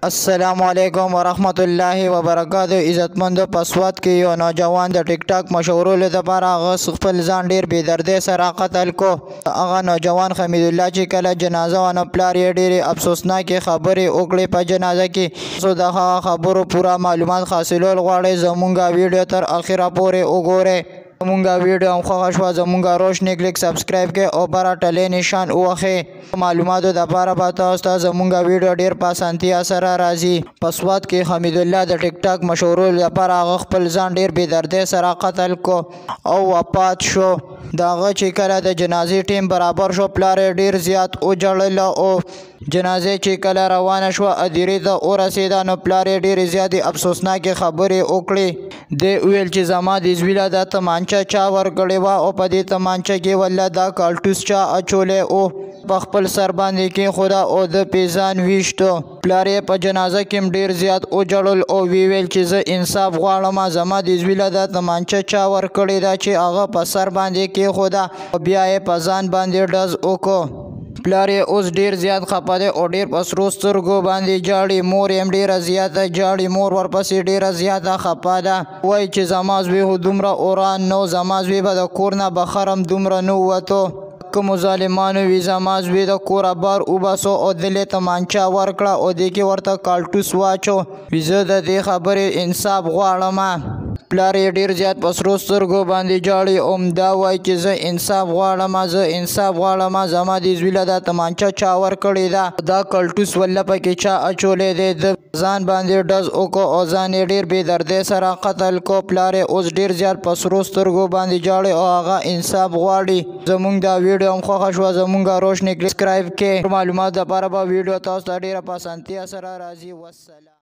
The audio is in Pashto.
السلام علیکم ورحمت الله وبرکاته. عزتمندو، په سوات کې یو نوجوان د ټیک ټاک مشهورولو دپاره هغه خپل ځان ډېر بې دردۍ سره قتل کو. هغه نوجوان حمید الله چې کله جنازه وه نو پلار یې ډېرې افسوسناکې خبرې وکړې په جنازه کې. تاسو د هغه خبرو پوره معلومات حاصلول غواړئ، زمونږ ویډیو تر اخره پورې وګورئ. زمونږ ویډیو هم خوښه شوه، زمونږ روشني کلیک سبسکرایب کړئ او بره ټلې نشان ووهئ. معلوماتو دپاره به تاسو ته زمونږ ویډیو ډېر په اسانتیا سره راځي. په سوات کې حمید الله د ټیک ټاک مشهورولو لپاره هغه خپل ځان ډېر بې دردۍ سره قتل کو او وفات شو. د هغه چې کله د جنازې ټیم برابر شو، پلار یې ډېر زیات وژړل او جنازه چې کله روانه شوه ادیرې ته ورسېده نو پلار یې ډېرې زیاتې افسوسناکې خبرې وکړې. دی وویل چې زما د زوی له دا تمانچه چا ورکړې وه او په دې تمانچه کې والله دا کالټوس چا اچولی و، په خپل سر باندې کېښوده او ده پې ځان ویشتو. پلار یې په جنازه کې هم ډېر زیات وژړل او ویې ویل چې زه انصاف غواړم، زما د زوی له دا تمانچه چا ورکړې ده چې هغه په سر باندې کېښوده او بیا یې په ځان باندې ډز وکړو. پلار یې اوس ډېر زیات خفه دی او ډېر په سرو سترګو باندې ژاړي. مور یې هم ډېره زیاته ژاړي، مور ورپسې ډېره زیاته خفه ده. وایي چې زما زوی خو دومره اوران نه و، زما زوی به د کور نه بهر هم دومره نه ووتو. کومو ظالمانو وي زما زوی د کوره بار وباسو او دلې تمانچه ورکړه او دې کې ورته کالټوس واچو. وي زه د دې خبرې انصاف غواړم. پلار یې ډېر زیات په سرو سترګو باندې ژاړي او همدا وایي چې زه انصاف غواړم، زه انصاف غواړم، زما دې زوی له دا تمانچه چا ورکړې ده، دا کلټوس والله پکې چا اچولی دی. ده ځان باندې ډز وکړو او ځان یې ډېر بې دردۍ سره قتل کو. پلار یې اوس ډېر زیات په سرو سترګو باندې ژاړي او هغه انصاف غواړي. زمونږ دا ویډیو هم خوښه شوه، زمونږ روشني کلیک سبسکرایب کړئ. معلومات دپاره به ویډیو تاسو ته ډېره په اسانتیا سره راځي. والسلام.